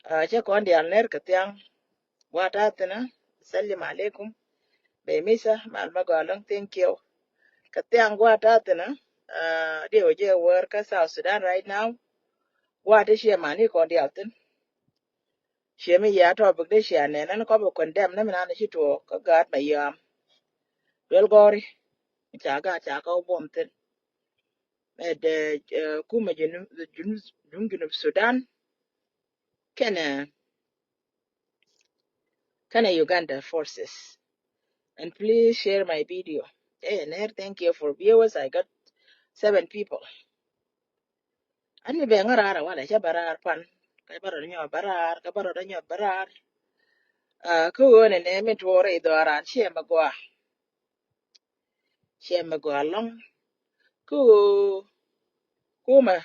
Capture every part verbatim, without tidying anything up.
Cä kɔn diaal ner kɛ thiaŋ. Gua̱a̱th ta̱a̱ thi̱n ɛ, salim alaikum. Bey misa mal ma gɔaa lɔŋ, thank you. Kɛ thiaŋ gua̱a̱th ta̱a̱ thi̱n ɛ, diɛ wä jɛ wär kä South Sudan right now. Gua̱a̱th ti ciɛ mani kɔn diaal thi̱n. Ciɛ mi yia topic dee cia nɛn ɛn kɔp ɛ condemn ni mi nan ci tuɔɔk kä gaat ma yɔam. Duel gɔri ca gaat ca kä buɔm thi̱n. Ɛ dee kumɛ Junub, Junub, Junub Sudan kɛnɛ kɛnɛ Uganda forces. And please share my video. Hey, Ner, thank you for viewers. I got seven people. Ani bɛ ŋa raar wala cɛ bɛ raar pan. Kɛ bɛ rɔ nyɔ bɛ raar, kɛ bɛ rɔ nyɔ bɛ raar. Kä ɣöö nɛ nɛ min tuɔɔrɛ idhɔaran ciɛ mɛ gɔaa. Ciɛ mɛ gɔaa lɔŋ. Kä ɣöö kumɛ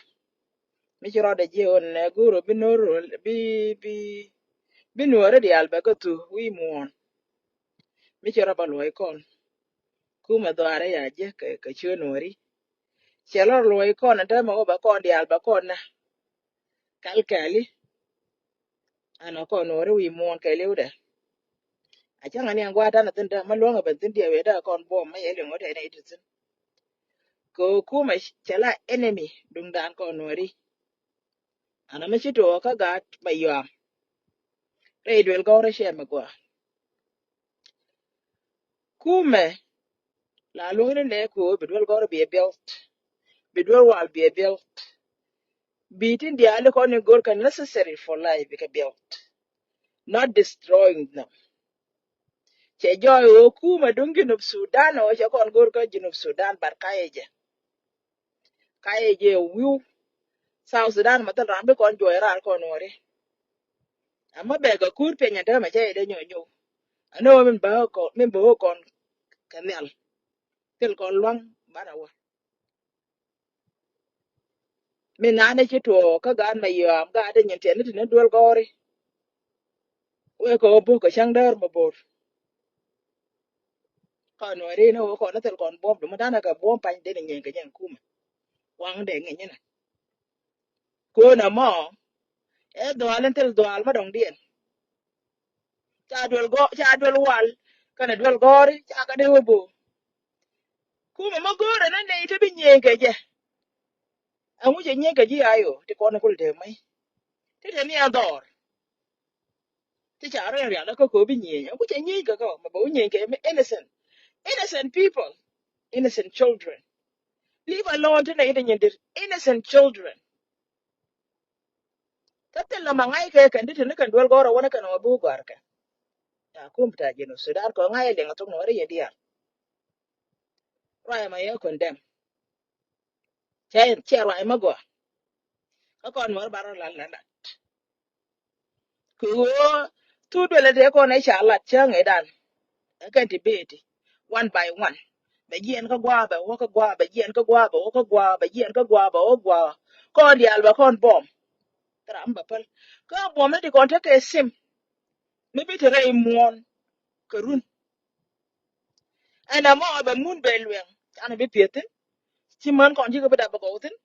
mi ci rɔɔdɛ jiɛ ɣöö nɛ go̱o̱r bi no̱r bi bi bi nuɔɔri diaal bɛ kä thu wi̱i̱ muɔ̱ɔ̱n. Mi ci rɔ bä luɔ̱c kɔn. Kumɛ dhɔaarɛ ya jiɛ kɛ kɛ ciö nuɔɔri. Ciɛ lɔr luɔ̱c kɔn ɛn täämɛ wä bɛ kɔn diaal bɛ kɔn nɛ. Kɛl kɛli. Ɛn ɔ kɔn nuɔɔri wi̱i̱ muɔ̱ɔ̱n kɛli wä dɛ. A cäŋ ani ɛn gua̱a̱th tan a thi̱n täämɛ luäŋ a ben thi̱n diɛ wee dee kɔn buɔm mɛ yɛ liŋ wä tɛn ɛ it thi̱n. Kɛ ɣöö kumɛ cɛ la enemy duŋdan kɔn nuɔɔri. Ana mi ci tuɔɔk kä gaat ma yɔam. Rɛy duel gɔ̱rä ciɛ mɛ gɔaa. Kumɛ la luäŋni nɛ kɛ ɣöö bi duel gɔ̱rä bi ɛ built. Bi duel wal bi ɛ built. Bi tin diaali kɔn in go̱r kɛ necessary for life bi kɛ built. Not destroying them. Cɛ jɔɔy ɣöö kumɛ duŋ Junub Sudan ɣöö cɛ kɔn go̱r kä Junub Sudan, but ka yɛ jɛ. Ka yɛ jɛ wi̱i̱ South Sudan ma thil ram bi kɔn juɔc raar kɔn wä ri. Ama bɛ kɛ kuur piɛny ɛn täämɛ cɛ yɛ dee nyɔk nyɔk. Ɛn ɣöö min bä kɔn, min bä kɔn kɛ nhial. Thil kɔn luaŋ banɛ wä. Min nani ci tuɔɔk kä gaat ma yɔam gaat in nyin tiɛt ni ti ni duel gɔɔri. Wee kɛ wä bok kɛ cäŋ däär ma bo̱r. Kɔn wä ri ni wä kɔn ni thil kɔn buɔ̱m dum dan kɛ buɔ̱m pany den nyin kɛ nyin kumɛ. Waŋ dee ŋi̱ny ni. Kun ɛmɔ ɛ dhual in thil dhual ma dɔŋdiɛn. Ca duel gɔ, ca duel wal kɛnɛ duel gɔɔri ca kɛ dee wä bo̱r. Kumɛ ma go̱o̱rɛ ni nɛy ti bi nyieny kɛ jɛ. Ɛŋu cɛ nyieny kɛ ji̱ ayo ti kɔn kul dee mɛy. Ti te ni a dhɔr. Ti ca rɛn rial kä ko̱ bi nyieny. Ɛŋu cɛ nyieny kɛ kɔ ma bɛ wä nyieny kɛ mi innocent. Innocent people. Innocent children. Leave alone ti nɛy ti nyin dir innocent children. Kä thil lɔ ma ŋa̱c kɛ kɛn di tini kɛn duel gɔ̱rä wänä kɛn ɔ bi wä gɔ̱a̱r kɛ. Ya kum ta Junub Sudan kɛ ŋa̱c liŋ a thok ni wä ri yɛ diaal. Ruac ma yɛ condemn. Cɛ cɛ ruac ma gɔ̱a̱r. Kä kɔn wä ri ba rɔ lat lat lat. Kɛ ɣöö thuk duel a tëë kɔn ɛ ca lat cäŋ ɛ dan. Ɛ kɛn ti beti one by one. Bɛ jiɛn kä gua̱a̱ bɛ wä kä gua̱a̱ bɛ jiɛn kä gua̱a̱ bɛ wä kä gua̱a̱ bɛ jiɛn kä gua̱a̱ bɛ wä gua̱a̱. Kɔn diaal bɛ kɔn buɔm. Thil ram bɛ päl kä buɔm ni ti kɔn tekɛ sim. Mi bi te rɛy muɔ̱ɔ̱n kɛ run. Ɛn ɛmɔ bɛ mun bɛ luɛŋ canɛ bi pieth thi̱n. Ci män kɔn cikɛ bi dap bɛ gɔw thi̱n.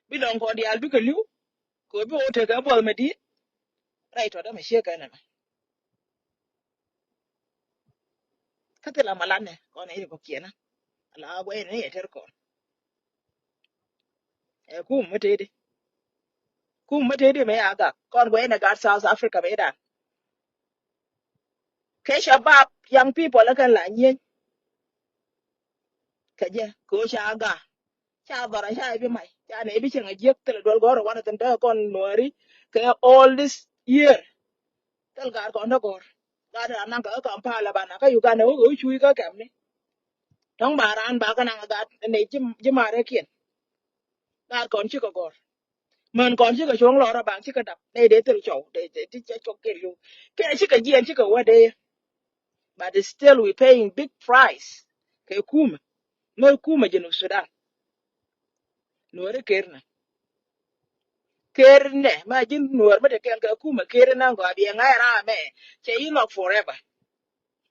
Bi lɔŋ kɔn diaal bikɛ li̱w. Kɛ bi wä tekɛ buɔth mɛ di̱i̱t. Rɛy tɔt ɛmɛ ciek kɛn ɛmɛ. Kä thil ama lanɛ kɔn ɛ yɛ kɔ kiɛnä. Ala guɛy ni yɛ tɛr kɔn. Ɛ kum mä tëëdi. Kum mä tëëdi mɛ ya gak kɔn guɛy ni gat South Africa mɛ dan. Kɛ shabab, young people ɛ kɛn la nyieny. Kɛ jɛ kɛ ca gak. Ca dhɔr a ca ibi mac ca nɛ ibi cieŋ a jiäk thil duel gɔ̱r wanɛ thin te kɔn nuääri. Kɛ all this year thil gaat kɔn te gɔ̱r. Gaat ran naŋ kɛ kä Kampala ba naŋ kä Uganda wä kɛ wä cuuc kä kɛmni. Tɔ̱ŋ ba ran ba kä naŋ gaat nɛ ji̱ ji̱ marɛ kiɛn. Gaat kɔn cikɛ gɔ̱r. Män kɔn cikɛ cuɔ̱ŋ lɔrä ba cikɛ dap nɛ dee thil cɔw dee dee ti cɛ cɔk kɛ liw. Kɛ cikɛ jiɛn cikɛ wä dee. But still we paying big price. Kɛ kumɛ. Mɛ kumɛ Junub Sudan. Nuɔri ker nɛ. Ker nɛ ma ji̱n nuɔr mɛ te kɛl kɛ kumɛ ker nɛ ŋɔa biɛ ŋa̱c ram mɛ. Cɛ yi nhɔk forever.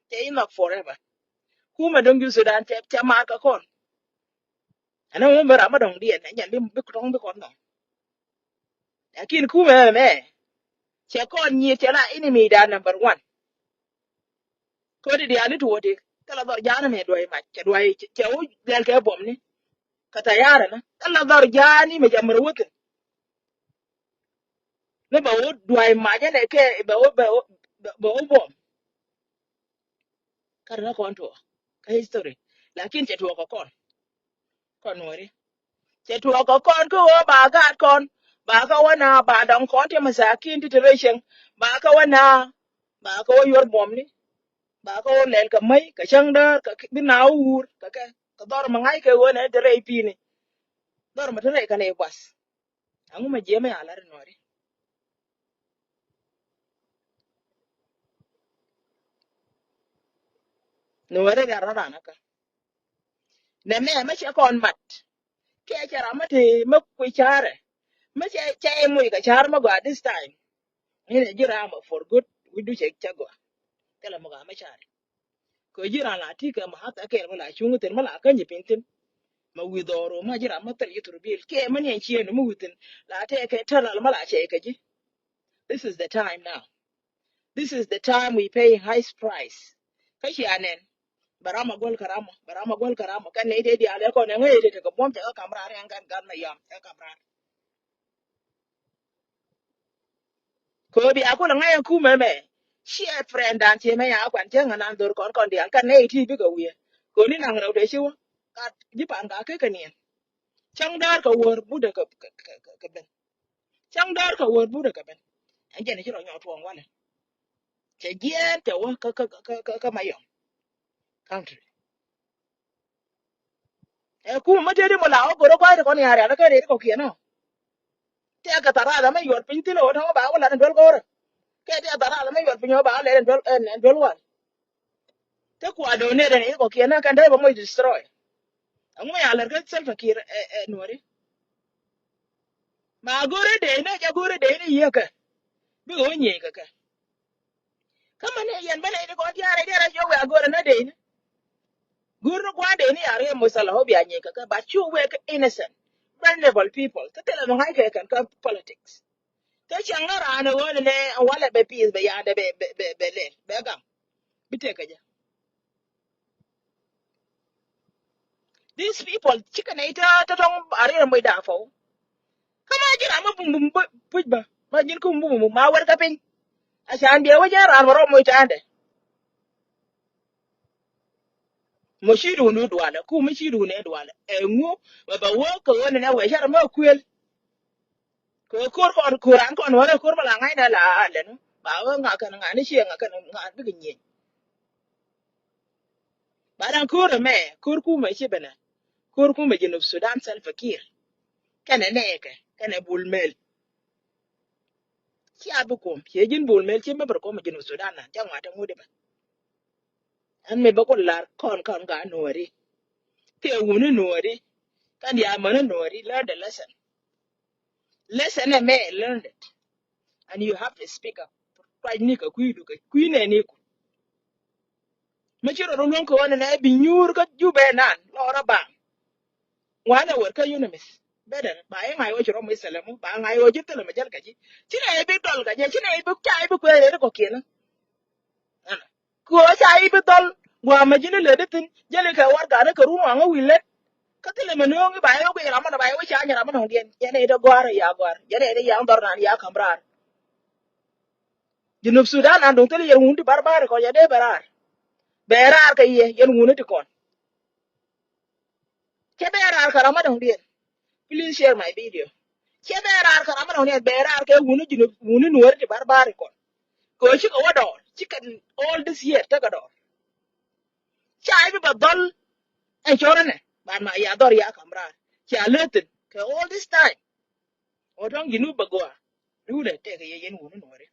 Cɛ yi nhɔk forever. Kumɛ dɔ̱ŋ Junub Sudan cɛ cɛ mar kɛ kɔn. Ɛn ɛ mɛ ram mɛ dɔ̱ŋ diɛn ɛ nyɛn bi bi tɔ̱ŋ bi kɔn nhɔk. Lakin kumɛ mɛ. Cɛ kɔn nyiet cɛ la enemy da number one. Kodi diaal i̱ tuɔɔti kɛ la dhɔr ja̱a̱n ɛmɛ duay mac cɛ duay cɛ wä lɛl kɛ buɔmni. Kɛ tayarä ni kɛ la dhɔr ja̱a̱n imɛ jɛ mär wä thi̱n. Ni bɛ wä duay mac ɛnɛ kɛ bɛ wä bɛ wä bɛ wä buɔm. Kä ri kä kɔn tuɔɔk kä history. Lakin cɛ tuɔɔk kɛ kɔn. Kɔn wä ri cɛ tuɔɔk kɛ kɔn kä ɣöö ba gaat kɔn ba kä wä na ba dɔŋ kɔn ti masakin ti ti rɛy cieŋ ba kä wä na ba kä wä yuɔr buɔmni. Ba kä wä lɛl kɛ mäc kɛ cäŋ däär kɛ bi na wä wur kɛ kɛ kɛ dhɔr mi ŋa̱c kɛ ɣöö nɛ ti rɛy pi̱i̱ni. Dhɔr mi ti rɛy kɛn i̱ buath. Ɛŋu mɛ jiɛmɛ a lar in wari. Ni wari gat rɔ ran aka. Nɛ mɛ mɛ cɛ kɔn mat. Kɛ cɛ ram mɛ te mɛ kui̱ carɛ. Mɛ cɛ cɛ i̱ muc kɛ car mɛ gɔaa this time. Ni nɛ ji̱ ram mɛ for good wi̱cdu cɛ cɛ gɔaa. Thilɛ mɛ gɔaa mɛ carɛ. Kɛ ji̱ ran la ti kɛ ma hath akɛl mɛ la cuŋ thin mɛ la käny piny thin. Mɛ wi̱i̱ dhɔr mɛ ji̱ ram mɛ thil ji̱ thur bil kɛ mɛ ni ɛn cieen mɛ wi̱i̱ thin la tɛ kɛ tɛl al mɛ la cɛ kɛ ji̱. This is the time now. This is the time we paying high price. Kä cia nɛn bɛ ram a guäl kɛ ram a bɛ ram a guäl kɛ ram a kɛn nɛy tëë diaal ɛ kɔn ɛ ŋäc ɛ tëë tekɛ buɔ̱m cɛ kä kam raar ɛn kɛn gat mɛ yam ɛ kam raar. Kɛ ɣöö bia kulɛ ŋa̱c ɛn kumɛ mɛ ciɛ friend dan ciɛ mɛ ya kuan cäŋ ɛnan dhor kɔn kɔn diaal kɛn nɛy ti bikɛ wiee. Kɛ ɣöö ni naŋ rɛw tëë ci wä kat ji̱ pan ka kekɛ niɛn. Cäŋ däär kɛ wäär budɛ kɛ kɛ kɛ kɛ ben. Cäŋ däär kɛ wäär budɛ kɛ ben. Ɛn jɛn ci rɔ nyɔk tuɔɔŋ walɛ. Cɛ jiɛɛn cɛ wä kä kä kä kä kä Mayɔm country. Ɛ kumɛ mä tëëdi mɔ la wä go̱rä kua̱c ti kɔn ya̱r ya̱r kä rɛy ti kɔ̱kiɛn ɔ. Tɛk kɛ tharatha mä yuɔr piny thilɛ wä tɔ̱ŋ ba wä lat ni duel go̱rä. Kɛ tɛk tharatha mä yuɔr piny wä ba wä lat ni duel ni duel wal. Te kua donate ni kɔ̱kiɛn ɛ kɛn dee bä moc destroy. Ɛŋu ya lɛr kä Salva Kiir ɛ ɛ nuɔri. Ma go̱rä dee ni ja go̱rä dee ni yiëkɛ. Bikɛ wä nyiey kɛ kɛ. Kä mɛ ni yɛn bä nɛy ti kɔn diaarɛ diaarɛ jiök wiaa go̱rɛ na dee ni. Go̱r ni gua̱a̱n dee ni a riɛm wä sala wä bia nyiey kɛ kɛ ba cu wek innocent vulnerable people kä thilɛ mi ŋa̱c kɛ kɛn kä politics. Kä cäŋ ni raan ɛ ɣöö ni nɛ walɛ bɛ peace bɛ ya̱a̱dɛ bɛ bɛ bɛ lɛl bɛ gam. Bi tëk kɛ jɛ. These people cikɛ nɛy tɔ̱ tɔ̱ tɔ̱ŋ a riɛn moc da̱a̱ fɔw. Kä ma ji̱ ram mi bum bum puc bä ma ji̱n kum bum bum ma wɛr kä piny. A can biɛ wä jɛ ran bɛ rɔ moc ta̱a̱ndɛ. Mɔ ci duun du dualɛ ku mi ci duun ɛ dualɛ. Ɛŋu bɛ bɛ wä kɛ ɣöö ni nɛ wɛ cɛ ram mi kuël. Kɛ ko̱r kɔn ko̱r an kɔn wä rɛ ko̱r bä la ŋa̱c nɛ la alɛn ba wä ŋa kɛn ŋa ni ciɛ ŋa kɛn ŋa bikɛ nyieny. Ba da̱ŋ ko̱r ɛmɛ ko̱r kumɛ ci bɛnɛ ko̱r kumɛ Junub Sudan Salva Kiir. Kɛnɛ nɛɛkɛ kɛnɛ Bol Mel. Cia bi kuɔm ciɛ ji̱n Bol Mel ci mɛmɛr kɔmɛ Junub Sudan na ca ŋuat ɛŋut ɛmɛ. Ɛn mi bä kun lar kɔn kɔn ka nuɔri. Kɛ wuni nuɔri. Kan ya mani nuɔri learn the lesson. Lesson ɛmɛ learn it. And you have to speak up. Kuac ni kɛ kui̱du kɛ kui̱ nɛ ni ku. Mi ci rɔ rɔ luɔ̱ŋ kɛ ɣän nɛ bi nyuur kä Jubɛ nan lɔrä baŋ. Ŋuanɛ wër kä UNMISS. Bɛdɛ ba i̱ ŋa̱c wä ci rɔ mi thilɛ mu ba ŋa̱c wä ji̱ thilɛ mi jäl kɛ ji̱. Ci nɛ i̱ bi dɔl kɛ jɛ ci nɛ i̱ bi ca i̱ bi kuëë rɛy ri kɔ̱kiɛn. Ɛnɔ. Kɛ ɣöö ca i̱ bi dhɔl gua̱a̱mɛ ji̱n i̱ lät i̱ thi̱n jäli kɛ warɛgakni kɛ run waŋä wi̱i̱ lät. Kä thilɛ mɛ nööŋ i̱ ba i̱ wä guic ram mɔnɔ ba i̱ wä ca nyɛ ram mɔnɔ diɛn yɛn i̱ dee gɔ̱a̱r i̱ ya gɔ̱a̱r yɛn i̱ dee yaŋ dhɔr nan ya ka̱m raar. Junub Sudan nan duŋ thil yɛn wun ti barbar kɔn yɛ dee bɛ raar. Bɛ raar kɛ yɛ yɛn wun ti kɔn. Cɛ bɛ raar kɛ ram mɔnɔ diɛn. Please share my video. Cɛ bɛ raar kɛ ram mɔnɔ diɛn bɛ raar kɛ wun Junub wun nuɔri ti barbar kɔn. Kɛ ɣöö cikɛ wä dɔɔr cikɛ all this year tekɛ dɔɔr. Ca i̱ bi bɛ dhɔl ɛn cɔr ɛnɛ ban ma ya dhɔr ya ka̱m raar. Ca lät thi̱n kɛ all this time. Ɣöö tɔ̱ŋ Junub bɛ gɔaa. Duulɛ tɛkɛ yɛ yɛn wuni nuɔri.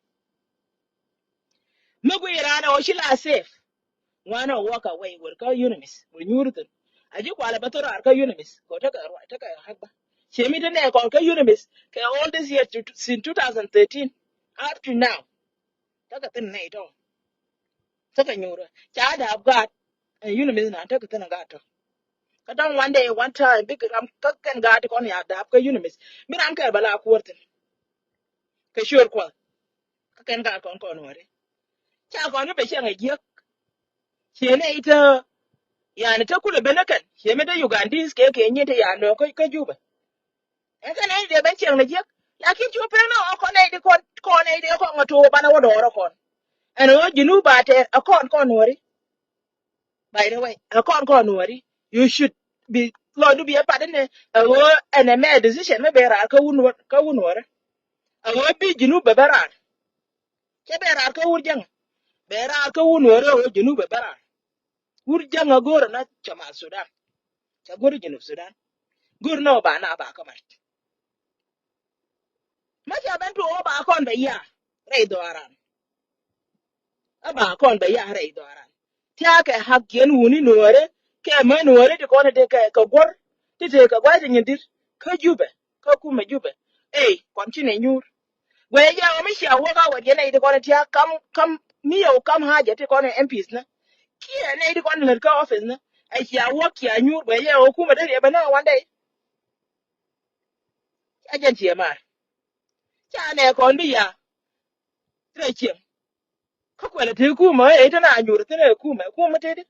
Mi guiy raan ɛ ɣöö ci la safe. Ŋuan ɛ walk away wër kä UNMISS wër nyuur thi̱n. A ji̱ kualɛ bä thor raar kä UNMISS kɛ ɣöö tekɛ ruac tekɛ hakba. Ciɛ mi te nɛ kɔn kä UNMISS kɛ all this year to, since two thousand thirteen up to now. Tekɛ thi̱n nɛy tɔ. Tekɛ nyuurä ca daap gaat. Ɛn UNMISS nan tekɛ thi̱n gaat tɔ. Kä da̱ŋ one day one time bikɛ ram kä kɛn gaat ti kɔn ya daap kä UNMISS bi ram kɛl bɛ la kuäär thi̱n. Kɛ ciöör kuɔth. kɛn ka kɔn kɔn wari. Ca kɔn mi bɛ cɛŋ a jiäk. Ciɛ nɛ i̱ tä yani tä kulɛ ben ɛ kɛn ciɛ mi tä Ugandese kɛ kɛ nyin tä yan dɔ̱ kä Jubɛ. Ɛn kɛn nɛ i̱ dee ben cɛŋ a jiäk. Lakin cu pek nɔ kɔn nɛ i̱ di kɔn kɔn nɛ i̱ di kɔn ŋɔ to̱o̱ banɛ wä dɔɔrä kɔn. Ɛn ɣöö Junub ba tɛɛr ɛ kɔn kɔn wari. By the way, ɛ kɔn kɔn nuɔri. You should be lɔcdu bi ɛ pat inɛ ɛ ɣöö ɛn ɛ mɛ decision mi ben raar kä wun nuɔri. Ɛ ɣöö bi Junub bɛ bɛ raar. Cɛ ben raar kä wur jäŋ. Ben raar kä wun nuɔri ɛ ɣöö Junub bɛ bɛ raar. Wur jäŋ ɛ go̱o̱r ɛn a cɛ ma Sudan. Cɛ go̱o̱r Junub Sudan. Go̱o̱r nɔ ba na ba kä mat. Ma ca ben tuɔɔk ɛ ba kɔn bɛ ya rɛy dhɔaran. Ɛ ba kɔn bɛ ya rɛy dhɔaran. Tiakɛ hak yɛn wuni nuɔɔrɛ kɛ mɛ nuɔɔrɛ ti kɔn ti kɛ kɛ guɔr ti te kɛ guay ti nyin dit kä Jubɛ kä kumɛ Jubɛ. Ey kɔn ci nɛ nyuur. Guɛ yɛ ɣɔ mi cia wä ka wɛt yɛn nɛ ti kɔn tiak kam kam mi yɛ wä kam haja ti kɔn M Ps nä. Kiɛ nɛ ti kɔn lät kä office nä. Ɛ cia wä cia nyuur guɛ yɛ ɣɔ kumɛ dee riɛ bɛ nä one day. Ca jɛn ciɛ maar. Ca nɛ kɔn bi ya. Rɛ cieŋ. Kä kuɛlɛ te kumä ɛ te na nyuur te na kumä kumä te di.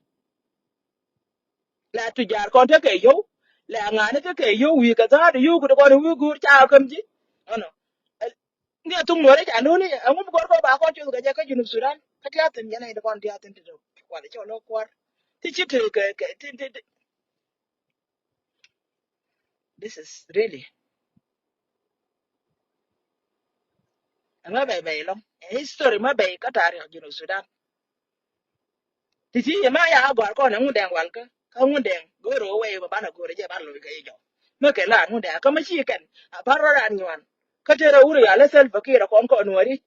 La tujaar kɔn te kɛ yow. La ŋa̱ni te kɛ yow wi̱i̱ kɛ tha̱a̱t yow kut kɔn wi̱i̱ guur ca käm ji̱. Ɔnɔ. Ni a thuk nuɔrɛ ca nuni ɛŋu mi gɔr kɔ ba kɔn cuth kɛ jɛ kä Junub Sudan. Kä tiath thin yɛn a in kɔn tiath thin te kual cɛ lɔ kuar. Ti ci te kɛ kɛ ti ti ti. This is really. Ɛmɛ bɛy bɛy lɔŋ. Ɛ history mɛ bɛy kä tarik Junub Sudan. Ti ti yɛ ma ya gɔr kɔn ɛ ŋun dɛŋ wal kä kä ŋun dɛŋ go̱o̱r ɛ wee bɛ banɛ go̱o̱r ɛ jɛ ban loc kɛ jɛ jɔk. Mɛ kɛ la ŋun dɛŋ kä mɛ ci kɛn a par rɔ ran nyuan. Kä tëë rɛ wur ya lɛ Salva Kiir kɔn kɔn nuɔri.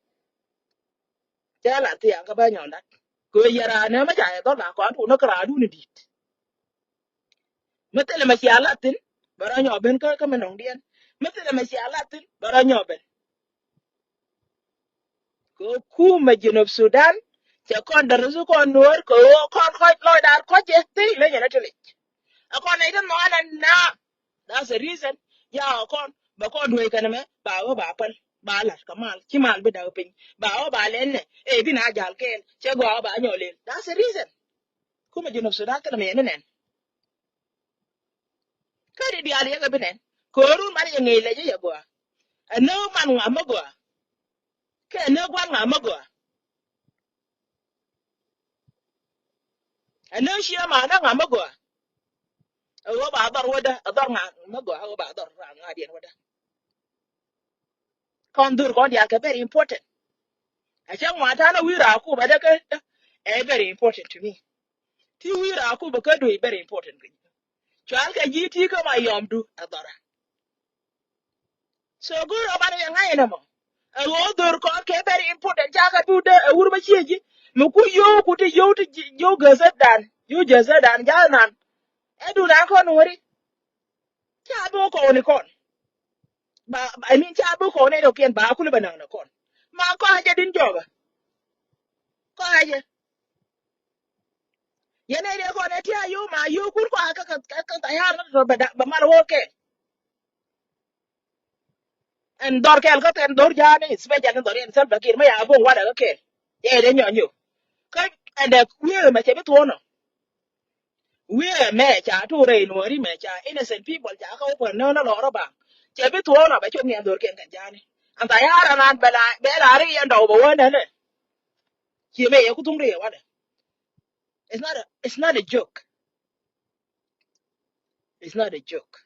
Cɛ la thiaŋ kä bä nyɔn dat. Kɛ yɛ raan nɛ mɛ ca yɛ dhɔl la kɔn tuun ni kɛ raan dun dit. Mi thilɛ mɛ cia lat thin bɛ rɔ nyɔ ben kä kä mi nɔŋdiɛn. Mi thilɛ mɛ cia lat thin bɛ rɔ nyɔ ben. Kɛ kumɛ Junub Sudan cɛ kɔn däräsu kɔn nuɔɔr kɛ ɣöö kɔn kɔc lɔc daar kɔc jɛ thil leny ɛn ɛ tilic. Ɛ kɔn nɛy ti nhɔaanɛ na. That's the reason. Ya kɔn bɛ kɔn duee kɛn mɛ ba wä ba päl ba lat kɛ mal ci mal bi da̱k piny ba wä ba lɛn nɛ ɛ bi na jal kɛɛl cɛ gɔaa wä ba nyɔ lel. That's the reason. Kumɛ Junub Sudan kɛn mɛ yɛn ni nɛn. Kä di diaal yɛ kɛ bi nɛn kɛ ɣöö run man yɛ ŋi̱i̱c lɛ jɛ yɛ gɔaa. Ɛ nä man ŋa mä gɔaa. Kɛ ɛ nä gua̱n ŋa mä gɔaa. Ɛ nä ciɛ ma nä ŋa mä gɔaa. Ɛ ɣöö ba dhɔr wädä ɛ dhɔr ŋa mä gɔaa ɛ ɣöö ba dhɔr ŋa ŋa̱diɛn wädä. Kɔn dhur kɔn diaal kɛ very important. A cɛ ŋuan ta̱a̱n a wi̱i̱ raakubä dee kä ɛ very important to me. Ti wi̱i̱ raakubä kä duëë very important kɛ. Cual kɛ ji̱ ti kä ma yɔmdu ɛ dhɔra. So go̱o̱r ɔ banɛ yɛ ŋa̱c ɛn ɛmɔ. Ɛ ɣöö dhor kɔn kɛ very important ca kɛ bi wut dee ɛ wur bä ciɛ ji̱. Mi ku yio̱w ku ti yio̱w ti yio̱w gäthädan yio̱w gäthädan ja̱a̱nan. Ɛ dunan kɔn wä ri. Ca bi wä kɔn ni kɔn. Ba I mean ca bi kɔn ni dɔ̱kiɛn ba kul bä naŋ ni kɔn. Ma kɔn a jɛ din jɔbä. Kɔn a jɛ. Yɛn ɛ dee kɔn ɛ ti a yio̱w ma yio̱w kur kɔn a kä kä kä kä tayar ni tɔ̱ bɛ mal wä kɛ. Ɛn dhɔr kɛl kä tɛn dhɔr ja̱a̱ni especially dhɔr yɛn Salva Kiir mi ya bo̱o̱ŋ walɛ kä kɛl. Yɛ dee nyɔnyɔ. Kä ɛn dee wiee mɛ cɛ bi thuɔ̱ɔ̱nɔ. Wiee mɛ ca tuur rɛy nuɔ̱ɔ̱ri mɛ ca innocent people ca kä wä kuɛn nööŋ ni lɔɔr ɔ baŋ. Cɛ bi thuɔ̱ɔ̱nɔ bɛ cuɔth ni ɛn dhɔr kɛn kɛn ja̱a̱ni. Ɛn tha̱a̱ ya̱a̱r ɛn an bɛ la bɛ la ri yɛn dɔw bɛ wä nɛnɛ. Ciɛ mɛ yɛ ku thum ri yɛ walɛ. It's not a, it's not a joke. It's not a joke.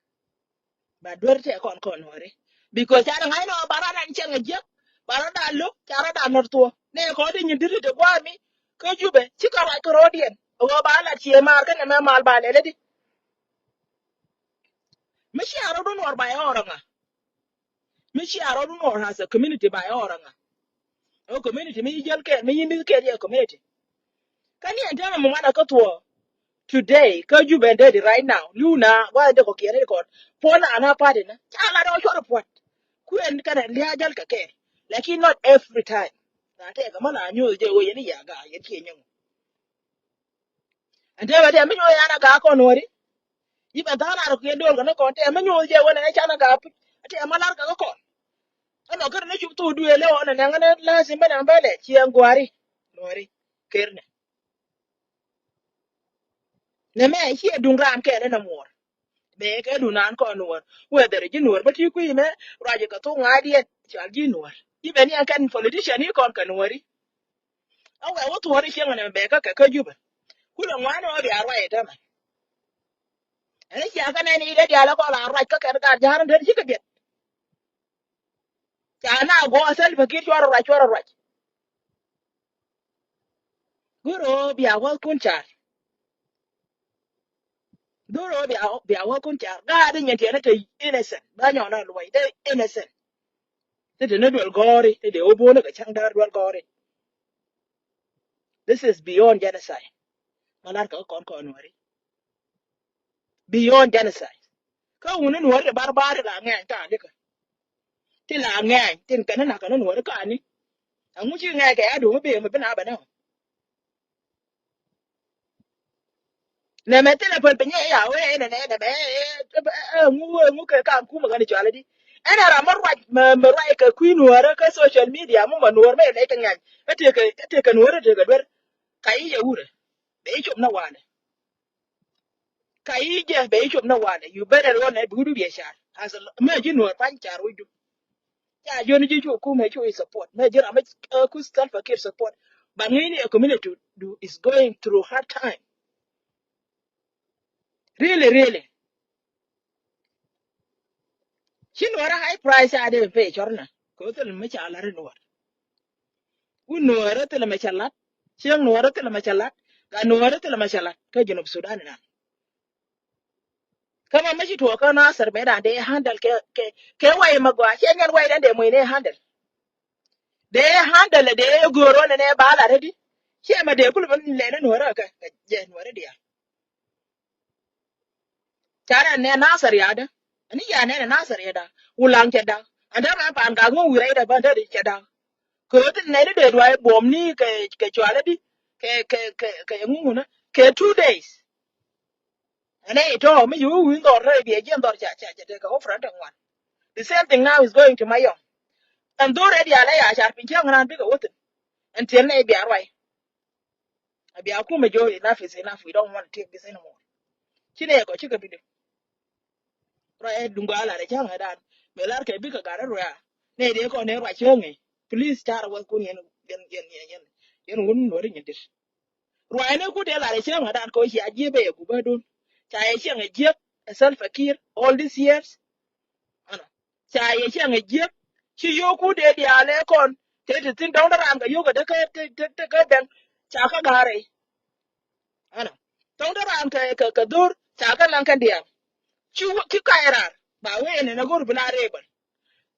Ba duer tɛ kɔn kɔn wari. Because ca ŋa̱c nɔ ba ran an cɛŋ a jiäk. Ba ran da lo̱k ca ran da nɔr thuɔ. Nɛ kɔn di nyin diri de guami. Kä Jubɛ ci kɛ ruac kä ro̱diɛn. Ɣöö ba lat cie maar kä nɛ mɛ mal ba lɛl di. Mi cia rɔ dun wor ba yɛ ɔr ŋa. Mi cia rɔ dun wor as a community ba yɛ ɔr ŋa. Ɛ community mi jiäl kɛɛl mi yi mi kɛɛl yɛ community. Kä ni ɛn täämɛ mi ŋuan a kä thuɔɔ. Today kä Jubɛ dee di right now liu na gua̱th in dee kɔ kiɛn in kɔn puɔl na ana party na ca lat ɔ cuɔr puɔt. Kuɛn kɛnɛ lia̱a̱ jäl kɛ kɛɛl. Lakin not every time. Na tɛɛk ɛmɔ na nyoth jɛ wee yɛn i̱ yaga yɛn kiɛ nyɔŋ. Ɛn tɛɛk ɛ tɛɛk mi nyoth yan a gaak kɔn wä ri. I̱ bɛ tha̱a̱n a rɔ kiɛn do̱l kɛ ni kɔn tɛɛk mi nyoth jɛ wee nɛ can a gaak pi̱c. Ɛ tɛɛk ma lar kɛ kä kɔn. Ɛnɔ kärɛ ni cop thok duëël ɛ ɣɔn ɛ nɛŋ ɛn lazim bä nɛŋ bä lɛ ciɛ gua̱ri. Nuɔ̱ri kernɛ. Nɛ mɛ ciɛ duŋ ram kɛɛl ɛn ɛ muɔr. Bɛ kɛ dunan kɔn nuɔr whether ji̱ nuɔr bä ti kui̱ mɛ ruac kɛ thok ŋa̱diɛn cal ji̱ nuɔr. Ji̱ ben yɛn kɛn politician i̱ kɔn kɛ nuɔri. Ɛ wɛ wä thuɔri cieŋ ɛn ɛ bɛ kä kɛ kä Jubɛ. Kulɛ ŋuan ɛ wä bia ruac ɛ tämɛ. Ɛn cia kä nɛn i̱ dee diaal ɛ kɔn la ruac kä kɛn gaat ja̱a̱r ɛn dee cikɛ biɛt. Ca na guɔ Salva Kiir cuɔr ruac cuɔr ruac. Guro bia wä kun car. Guro bia bia wä kun car. Gaat inyɛ tiɛn te innocent. Ba nyɔn na luɔy te innocent. Te te ne duel gɔri te de obone ke cang dar duel gɔri. This is beyond genocide. Malar ka kɔn kɔn wari. Beyond genocide. Kä wuni nuɔri ti barbar ti la ŋɛny ta likä. Ti la ŋɛny tin kɛn na kɛn nuɔri kani. Aŋu ci ŋɛny kɛ ya duŋ bi mi bi na bɛ na. Nɛ mɛ thilɛ pɛl piny ya wee nɛ nɛ nɛ mɛ ŋu ŋu kɛ kan kumɛ kani cɔali di. Ɛn a ram mɛ ruac mɛ mɛ ruac kɛ kui̱ nuɔrɛ kɛ social media mɛ mɛ nuɔr mɛ lɛ kɛ ŋɛny. Ɛ tëkɛ ɛ tëkɛ nuɔrɛ tëkɛ duer. Ka i̱ yɛ wurɛ. Bɛ i̱ cop nɛ wanɛ. Ka i̱ jɛ bɛ i̱ cop nɛ wanɛ. You better run ɛ bi wi̱du biɛ car. As a mɛ ji̱ nuɔr pa̱ny car wi̱du. Ca jɔni ji̱ cu kumɛ cu i̱ support mɛ ji̱ ram mɛ ku Salva Kiir support. But ŋi̱ni ɛ community du is going through hard time. Really really. Ci nuɔrä high price a dee pay cɔrnɛ. Kɛ wä thil mi ca lat ri nuɔr. Wun nuɔrä thil mi ca lat. Cieŋ nuɔrä thil mi ca lat. Gat nuɔrä thil mi ca lat kä Junub Sudan inan. Kä ma mi ci tuɔɔk kä Nasir mëë dan dee handle kɛ kɛ kɛ way ma gɔaa ciɛ nyɛn way dan dee muɔy ni handle. Dee handle dee go̱o̱r wä ni nɛ ba la redi. Ciɛ ma dee kul mi lɛn ni nuɔrä kɛ kɛ jɛ nuɔrä diaal. Ca nɛ nɛ Nasir yadä. Ani ya nɛ nɛ Nasir yadä. Wulaŋ cɛ da̱ŋ. An dee mɛ pan gak ŋuŋ wi̱rɛ yadä ban dee cɛ da̱ŋ. Kɛ ɣöö tin nɛni dee duay buɔmni kɛ kɛ cualä di kɛ kɛ kɛ kɛ ŋuŋunä kɛ two days. Ɛn ɛ itɔ mi ci wi̱i̱ wi̱i̱ dhɔr rɛy biɛ jiɛn dhɔr ca ca ca tekɛ wä friend ŋuan. The same thing now is going to Mayɔm. Ɛn dhor rɛy diaal ɛ ya car piny cäŋ ran bikɛ wä thin. Ɛn tiɛn nɛ bia ruay. A bia kumɛ jɔɔc enough is enough. We don't want to take this anymore. Ci nɛ kɔ cikɛ bi dee. Ruac ɛ duŋ gɔaa lar ɛ cäŋ ɛ dan. Mëë lar kɛ bikɛ gat ɛ ruac. Nɛ dee kɔn ɛ ruac cäŋ ɛ. Please car wä kun yɛn yɛn yɛn yɛn yɛn wun nuɔri nyin dit. Ruac ni ku dee lar ɛ cäŋ ɛ dan kɛ wä cia jiep ɛ yɛ gubä dun. Ca yɛ cäŋ ɛ jiep ɛ Salva Kiir all these years. Ɛnɔ. Ca yɛ cäŋ ɛ jiep. Ci yio̱o̱ku dee diaal ɛ kɔn. Te te thin dɔ̱ŋ dee ran kɛ yio̱o̱k ɛ dee kä te te te kä dɛŋ. Ca kä ga̱a̱r ɛ. Ɛnɔ. Tɔŋ dee raan kɛ kɛ kɛ dhor ca kɛ naŋ kɛn diaal. Ci wä ci kac raar ba wee ɛn ɛn a go̱r bi la rɛɛbäl.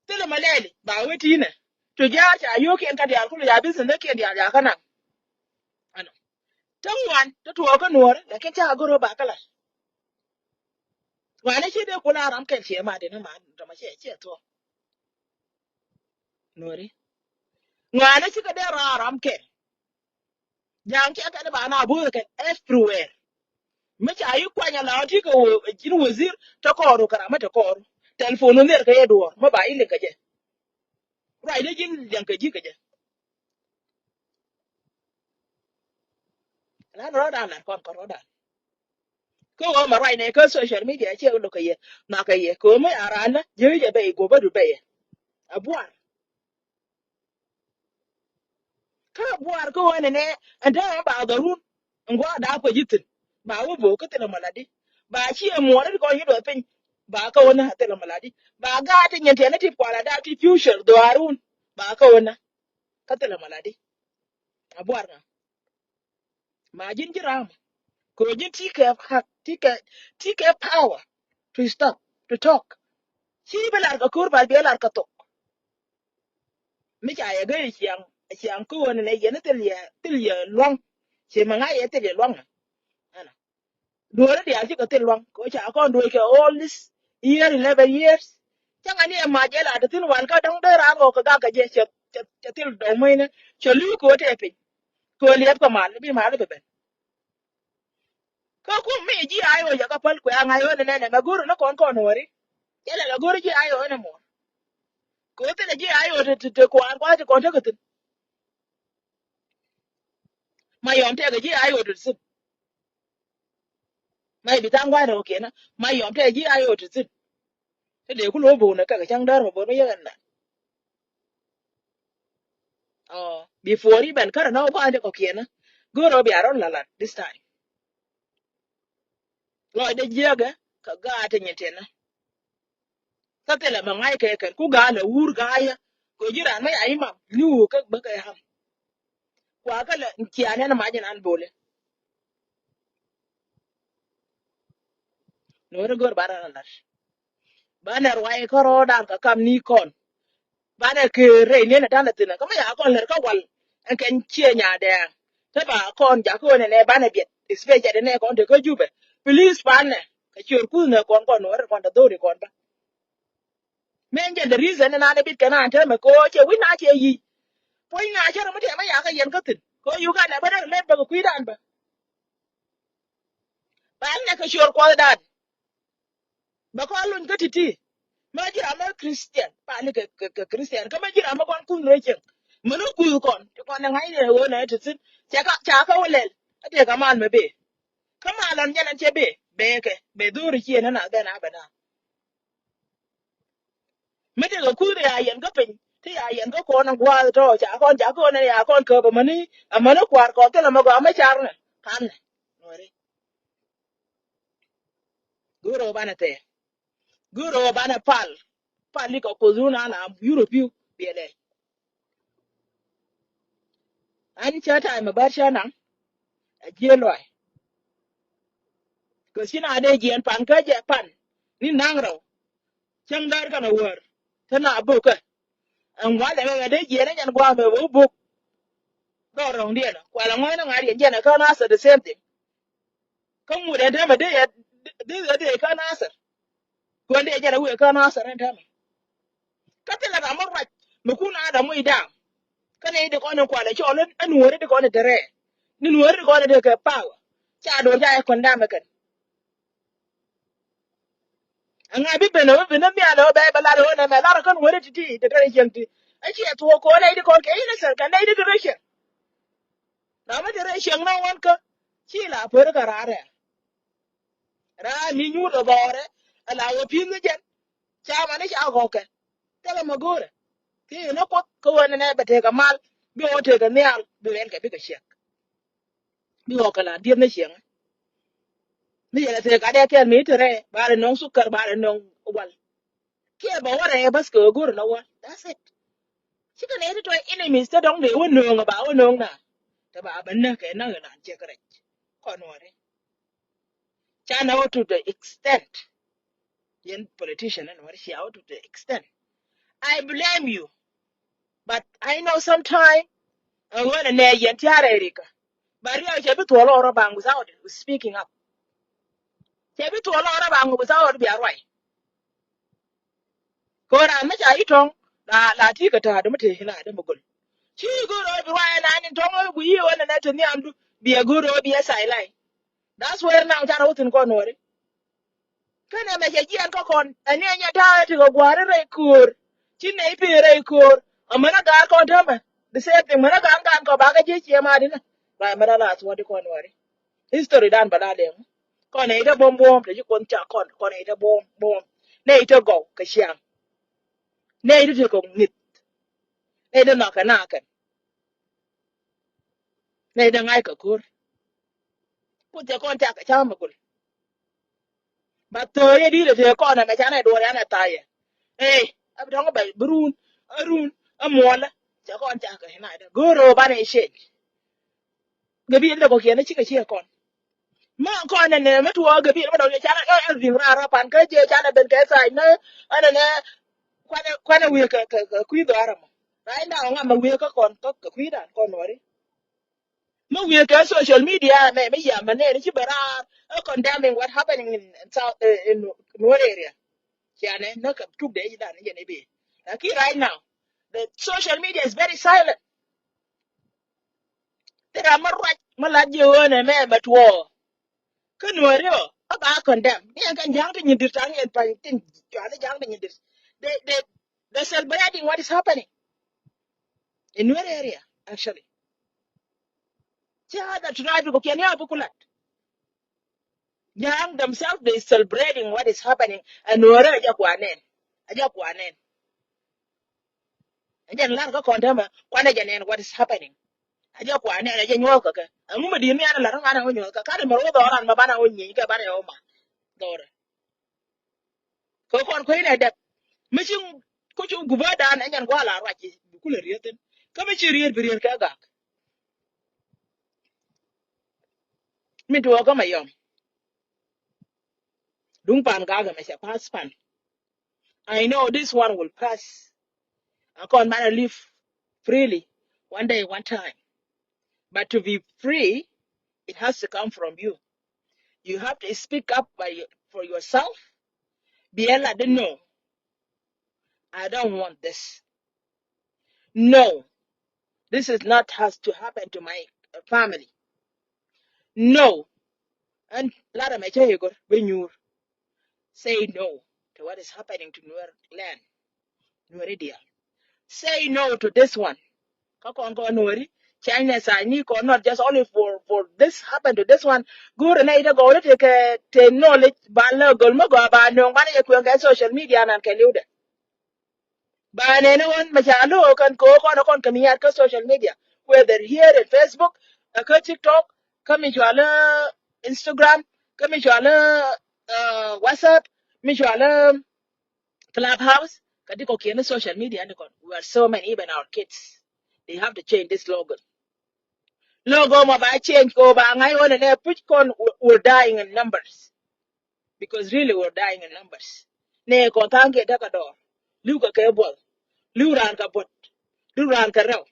Thilɛ mɛ lɛɛli ba wee ti̱i̱nɛ. Tu ja̱a̱r ca yio̱o̱kiɛn kä diaal kulɛ ya business kiɛn diaal ya kä naŋ. Ɛnɔ. Tä ŋuan tä tuɔɔk kä nuɔɔri lakin ca go̱r ba kä la̱t. Ŋuan i̱ ci dee kula ram kɛn ciɛ ma dini ma dɔmɔ ciɛ ciɛ thuɔɔk. Nuɔɔri. Ŋuan i̱ ci kɛ dee raa ram kɛn. Ja̱a̱ŋ cɛ kɛn ba na bo̱o̱th kɛn everywhere. Mi ca yi kuany ala ti kɛ wä ji̱n wazir te kɔɔru kɛ ram mi te kɔɔru. Telephone wä nhier kɛ yɛ duɔɔr mi ba yi liŋ kɛ jɛ. Ruacdä ji̱n liŋ kɛ ji̱ kɛ jɛ. Lan rɔ̱dan lar kɔn kɔn rɔ̱dan. Kä wä ma ruacnɛ kä social media cɛ wä lo̱k kɛ yɛ ma kɛ yɛ kɛ wä mi a ran na ji̱ jɛ bɛ yi go̱bä du bɛ yɛ. A buar. Kä buar kä ɣöö nɛnɛ ɛn täämɛ ba dhɔrun. Ɛn gua̱a̱k da̱a̱p kɛ ji̱ thi̱n ba wä bo̱o̱k kä thilɛ mɔ latdi. Ba ciɛ muɔɔr ri kɔn yi duɔth piny. Ba kä ɣöö nä thilɛ mɔ latdi ba gaat ti nyin tiɛn ni ti kual a da̱a̱p ti future dhɔaarun. Ba kä ɣöö nä kä thilɛ mɔ latdi. A buar ŋa. Ma ji̱n ji̱ ram kɛ ɣöö ji̱n ti kɛ hak ti kɛ ti kɛ power to stop to talk. Ci bi lar kɛ ko̱r bal bi lar kɛ thok. Mi ca yɛ gee ciaŋ ciaŋ kä ɣöö nɛ yɛn thil yɛ thil yɛ luaŋ. Ci mi ŋa̱c yɛ thil yɛ luaŋ. Ɛnɔ duɔ̱ɔ̱ri diaal cikɛ thil luaŋ kɛ ɣöö ca kɔn duɔ̱ɔ̱c kɛ all this year eleven years. Cäŋɛ ni ɛ mac ɛ la te thin wal kä dɔ̱ŋ dee raan ɣɔk kɛ gak kɛ jɛ cɛ cɛ thil dɔ̱ŋ mëcnɛ cɛ luui kɛ ɣöö tɛ piny. Kɛ ɣöö liɛp kɛ mal bi mal bi ben. Kä kum mi ji̱ ay ɣöö yɛ kä päl kuɛ aŋa̱c ɣöö nɛ nɛ nɛ mɛ go̱r ni kɔn kɔn wääri. Cɛ lɛ lɛ go̱r ji̱ ay ɣöö nɛ muɔ̱ɔ̱r. Kɛ ɣöö thilɛ ji̱ ay ɣöö te, te, te kuan kua̱r ti kɔn tekɛ thi̱n. Ma yɔm tɛkɛ ji̱ ay ɣöö te thi̱n. Ma i̱ bi tha̱a̱ŋ gua̱a̱r ɛ kɔkiɛn. Ma yɔm tɛkɛ ji̱ ay ɣöö te thi̱n. Te dee ku lo̱o̱ bo̱o̱n ɛ kɛ kɛ cäŋ däär mɛ bo̱o̱n mɛ yɛ kɛ nɛn. Ɔ, before i̱ ben kärɛ nɔ gua̱a̱r ti kɔkiɛn. Go̱o̱r ɔ bia rɔ lalat this time. Lɔcdɛ jiäkɛ kɛ gaat ti nyin tiɛnä. Kä thilɛ mɛ ŋa̱c kɛ kɛn ku gaat lɛ wur ga̱a̱cä. Kɛ ji̱ raan mɛ ya imam li̱w kä bä kɛ ham. Kua kä lɛ cia nɛn mac in an bolɛ. Nuɔ̱ɔ̱ri go̱r banɛ rɔ la̱t. Banɛ ruac kä rɔɔdan kɛ kam ni kɔn. Banɛ kër rɛy niɛn ɛ ta̱nɛ thi̱n ɛ kä mɛ ya kɔn lɛr kä wal. Ɛn kɛn ciɛ nyadɛɛŋ. Te ba kɔn jakä ɣöö nɛnɛ banɛ biɛt. Especially nɛ kɔn te kä Jubɛ. Please banɛ kɛ ciöör kuth nɛ kɔn kɔn nuɔ̱ɔ̱ri kɔn te dho̱ri kɔn bä. Mɛn jɛn the reason in an ɛ bit kɛn an tɛmɛ kɛ ɣöö cɛ wi̱c na cɛ yic. Puɔ̱ny na cä rɔ mi tɛmɛ yakä yɛn kä thi̱n kɛ ɣöö Uganda bä däk lɛt bä kɛ kui̱dan bä. Ba nɛ kɛ ciöör kuɔthdan. Bɛ kɔn luny kä ti̱ti̱. Mɛ ji̱ ram mɛ Christian pali kɛ, kɛ, kɛ Christian kä mɛ ji̱ ram mɛ kɔn kuth rɛy cieŋ. Mɛn ɣä kuth kɔn ti kɔn ɛ ŋa̱cni ɛ ɣöö nɛ ti thi̱n. Cɛ ka, ca kä wä lɛl. Ɛ tëë kɛ mal mɛ bee. Kä mal ɔn jɛn ɛn cɛ bee bee kɛ bee dho̱ri ciëë nä na dhɛn a bɛ na. Mi tekɛ kuth ya yɛn kä piny ti ya yɛn kä kɔn in gua̱a̱th tɔ̱ ca kɔn ca kɔn in ya kɔn köp amäni amäni kua̱r kɔn thilɛ mɛ gɔaa mɛ car nɛ. Pal nɛ nuɔri. Go̱o̱r ɣöö banɛ thɛɛr. Go̱o̱r ɣöö banɛ pal. Pal ikɛ kuoth run an a yur ɔ pi̱w biɛ lɛc. An cä ta̱a̱ mɛ bär cä naŋ. A jiɛ luay. Kɛ ci na dee jiɛn pan kä jɛ pan ni naŋ rɛw. Cäŋ däär kɛn a wäär kä na bokä. Ɛn walɛ mɛ mɛ dee jiɛn ɛ jɛn gua̱a̱ mɛ wä bok. Dɔɔr rɔ̱ŋ diɛn kualɛ ŋɔ̱ɔ̱n ni ŋa̱r yɛn jɛn ɛ kä Nasir the same thing. Kä ŋut ɛn täämɛ dee yɛ dee yɛ dee kä Nasir. Kuɛn dee jɛn ɛ wëë kä Nasir ɛn täämɛ. Kä thilɛ ram mi ruac mi kun Adam wi̱i̱ da̱a̱m. Kä nɛy di kɔn in kualɛ cɔl in nuɔ̱ɔ̱ri di kɔn in te rɛɛ ni nuɔ̱ɔ̱ri di kɔn in te kɛ power. Ca do̱r ca yɛ kɔn da̱a̱m ɛ kɛn. Ɛŋa bi ben ɛ wä ben ni nhial ɛ wä bɛ bɛ lar ɛ wä nɛmɛ lar ɛ kän wä ri ti̱ti̱ te te rɛ cieŋ ti. Ɛ ciɛ thuɔ̱k kɔn nɛy di kɔn kɛ innocent kɛ nɛy di te rɛ cieŋ. Ram mi te rɛ cieŋ nɔ ɣɔn kä ci la pär kä raar ɛ. Raa mi nyuur ɛ dhɔɔrɛ ɛ la wä pi̱i̱th ni jɛn. Ca mani ca gɔkɛ thilɛ mɛ go̱o̱rɛ. Thiec ni Kuoth kä ɣöö nɛnɛ bɛ tekɛ mal bi ɣöö tekɛ nhial bi rɛl kɛ bikɛ ciɛk. Bi ɣɔkɛ la dieth ni cieŋ. Mi yɛlɛ tekɛ kat yɛ kɛl mi te rɛɛ ba rɛ nöŋ sukar ba rɛ nöŋ wal. Kiɛ bɛ wä rɛɛ bäth kɛ ɣöö go̱o̱rɛ ni wal. That's it. Cikɛ nɛy ti tɔy enemies te dɔ̱ŋ dee wä nööŋ ɛ ba wä nööŋ na. Te ba bɛ näk kɛ näk ɛ lan ciɛ kɛ rɛc. Kɔn wä ri. Canɛ wä to the extent. Yɛn politician ɛn wä ri cia wä to the extent. I blame you. But I know sometime. Ɛ ɣöö nɛ nɛ yɛn ti a rɛy rikä. But riɛk cɛ bi thuɔl ɔrɔ baŋ without speaking up. Cɛ bi thuɔl ɔrɔ baŋ without bia ruac. Kɛ ɣöö raan mi ca i̱ tɔ̱ŋ la la ti kɛ ta̱a̱ dämä te na dämä göl. Ci go̱o̱r ɣöö bi ruac ɛn an in tɔ̱ŋ ɣöö gui̱i̱ ɣöö nɛnɛ te nhiamdu biɛ go̱o̱r ɣöö biɛ silent. That's where now canɛ wä thi̱n kɔn wä ri. Kä nɛmɛ cɛ jiɛɛn kä kɔn ɛn ni ɛnyɛ ta̱a̱ tekɛ gua̱a̱ri rɛy köör. Ci nɛy pee rɛy köör. Ɛ mänä ga̱a̱r kɔn täämɛ the same thing mänä ga̱a̱n ga̱a̱n kɔ bakɛ ji̱ ciɛ ma̱a̱ dinä. Ruac mänä la thuɔ̱ɔ̱di kɔn wä ri. History dan bä la lɛŋ. Kɔn nɛy te buɔ̱m buɔ̱ɔ̱m te ci Kuoth cak kɔn kɔn nɛy te buɔ̱m buɔ̱ɔ̱m. Nɛy te gɔw kɛ ciaŋ. Nɛy te tekɛ ŋi̱th. Nɛy te nhɔakɛ nakɛn. Nɛy te ŋa̱ckɛ ko̱r. Kuoth cɛ kɔn cak kɛ cäŋ mɛ gul. Ba thööriɛ di̱i̱t ɛ tëë kɔn ɛmɛ canɛ duɔɔr yanɛ thayɛ. Ey, a bi tɔ̱ŋ bɛ bi run a run a muɔlä. Cɛ kɔn cakɛ nɛy te go̱o̱r ɣöö banɛ change. Gabil dɛ kɔkiɛn cikɛ ciɛ kɔn. Ma kɔn nɛ nɛ mi tuɔɔk gabil mi dɔ̱ŋ yɛ canɛ ɛ ɛ riŋ raar rɔ pan kä jɛ canɛ ben kɛ thac nä ɛnɛ nɛ kuanɛ kuanɛ wi̱i̱ kɛ kɛ kɛ kui̱ dhɔaar ɛmɔ. Right now ŋa mɛ wi̱i̱ kä kɔn kä kɛ kui̱dan kɔn wä ri. Mi wi̱i̱ kɛ social media mɛ mi yam mɛ nɛn ci bɛ raar ɛ condemning what happening in, in South, eh, in Nuer area. Cianɛ nä kɛ tuk dee ci dan jɛ ni bi. Lakin right now the social media is very silent. Thil ram mi ruac mi lat jiɛ ɣöö nɛ mɛ mɛ tuɔɔ. Kä Nuääri ɔ a ba condemn ni ɛn kɛn ja̱a̱ŋ ti nyin di̱t ta̱ŋ yɛn pa̱ny tin cuali ja̱a̱ŋ ti nyin di̱t. They, they, They're celebrating what is happening in Nuer area, actually. Ci hada tribe kɔ kiɛn ya bi kulat. Nyaaŋ themselves, they celebrating what is happening. Ɛn Nuɛrɛ a jɛ kuanɛn. A jɛ kuanɛn. A jɛ lar kä kɔn tɛmɛ kuanɛ jɛ nɛn what is happening. A jɛ kuanɛn, a jɛ nyuɔth kɛ kɛ. Ɛŋu mi di̱i̱t mi an lar ŋuan a wä nyuɔth kɛ. Kan mɛ wä dhɔran mɛ banɛ wä nyieny kɛ banɛ wä ma. Dhɔrɛ. Kɛ kɔn kuenɛ dɛp. Mi ci ku cu gubä dan ɛ nyɛn gua̱a̱ la ruac i̱ bi kulɛ riet thin. Kä mi ci riet bi riet kɛ gak. Mi tuɔɔk kä Mayom. Duŋ pan gak ɛmɛ cɛ pass pan. I know this one will pass. A kɔn banɛ live freely one day, one time. But to be free, it has to come from you. You have to speak up by your, for yourself. Bi ɛ lat di no. I don't want this. No. This is not has to happen to my uh, family. No. Ɛn lat ɛmɛ cä yɛ gör bi nyuur. Say no to what is happening to Nuer land. Nueri diaal. Say no to this one. Kä kɔn kɔn Nueri, change nɛ sa ni kɔn, not just only for, for this happen to this one. Go̱o̱rɛ nɛ itɛ gɔw ni tekɛ, te knowledge ba lɛ göl mi gɔaa ba nööŋ banɛ jɛ kuɛn kɛ social media nan kɛ liwdɛ. Ba nɛn ni ɣän mɛ ca lo̱o̱ kɛn kɛ ɣöö kɔn kɔn kɛ mi ya̱t kä social media, whether here in Facebook, ɛ kä TikTok, kä mi cɔal i̱ Instagram, kä mi cɔal i̱ uh, WhatsApp, mi cɔal i̱ Clubhouse, kä di kɔkiɛn i̱ social media ni kɔn. We are so many, even our kids, they have to change this logo. Logo mɔ ba change kɛ ɣöö ba ŋa̱c ɣän ɛnɛ puc kɔn, we're dying in numbers. Because really we're dying in numbers. Nɛ kɔn tha̱a̱ŋ kiɛ däk a dɔɔr. Li̱w kɛ kɛ buɔth. Li̱w raan kɛ buɔt. Li̱w raan kɛ rɛw.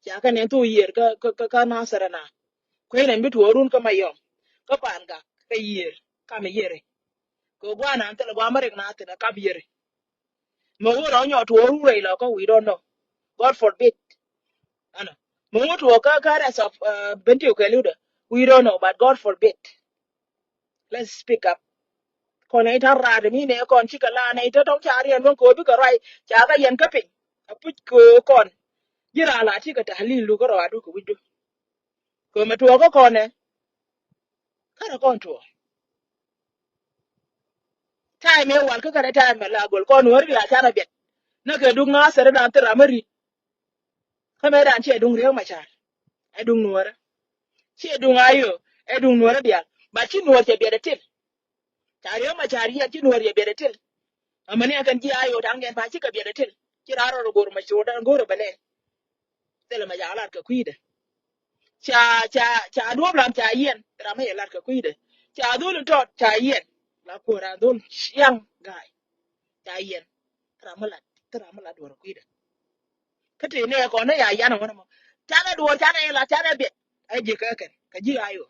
Ca kɛ nɛn thok yiër kä, kä, kä, kä Nasir ɛna. Kuenɛ bi tuɔɔrun kä Mayom. Kä Pangak kä yiër. Kam yiër. Kɛ gua̱a̱ nan thilɛ gua̱a̱ mɛ rik na thin ɛ kap yiër. Mɛ wä rɔ nyɔ tuɔɔrun rɛy lɔ kä, we don't know. God forbid. Ɛnɔ. Mɛ wä tuɔɔk kä, kä rest of, uh, Bentiu kɛ li̱wdɛ. We don't know, but God forbid. Let's speak up. Kɔn ɛ i̱ ta̱r raat mi nɛ kɔn cikɛ la nɛ i̱ ta̱ tɔ̱ŋ ca riɛn luäŋ kɛ ɣöö bikɛ ruac ca kɛ yɛn kä piny. Ɛ puc kɛ ɣöö kɔn ji̱ raan la cikɛ ta̱ li̱n luk kä rɔaadu kɛ wi̱cdu. Kɛ ɣöö mɛ tuɔɔk kä kɔn ɛ. Kärɛ kɔn tuɔɔk. Ta̱a̱ mɛ wal kä kärɛ ta̱a̱ mɛ la gol kɔn wä ri la canɛ biɛt. Nä kɛ duk ŋa̱thɛrɛ dan thil ram mä ri̱t. Kä mëë dan ciɛ duŋ Riek Machar. Ɛ duŋ Nuɔrä. Ciɛ duŋ Ayö. Ɛ duŋ Nuɔrä diaal. But ci Nuɔr cɛ biɛt ɛ til. Ca Riek Machar yɛn ci Nuɔr cɛ biɛt ɛ til. Amäni ɛ kɛn ji̱ Ayö taŋ diɛn pa̱a̱c cikɛ biɛt ɛ til. Ci raan rɔ go̱r Machar dan go̱r ɛ bɛ lɛl. Thilɛ mɛ ca lat kɛ kui̱dɛ. Ca, ca, ca duɔ̱p lam ca yiɛn. Ram mi yɛ lat kɛ kui̱dɛ. Ca dhul in tɔt ca yiɛn. La kuɔ̱r a dhul young guy. Ca yiɛn. Ram mi lat, ram mi lat duɔ̱r kui̱dɛ. Kä tëë nɛ kɔn ni ya yan ŋuɔ̱n mɔ. Canɛ duɔ̱ɔ̱r, canɛ ila, canɛ biɛt. Ɛ ji̱ kä kɛn, kä ji̱ Ayö.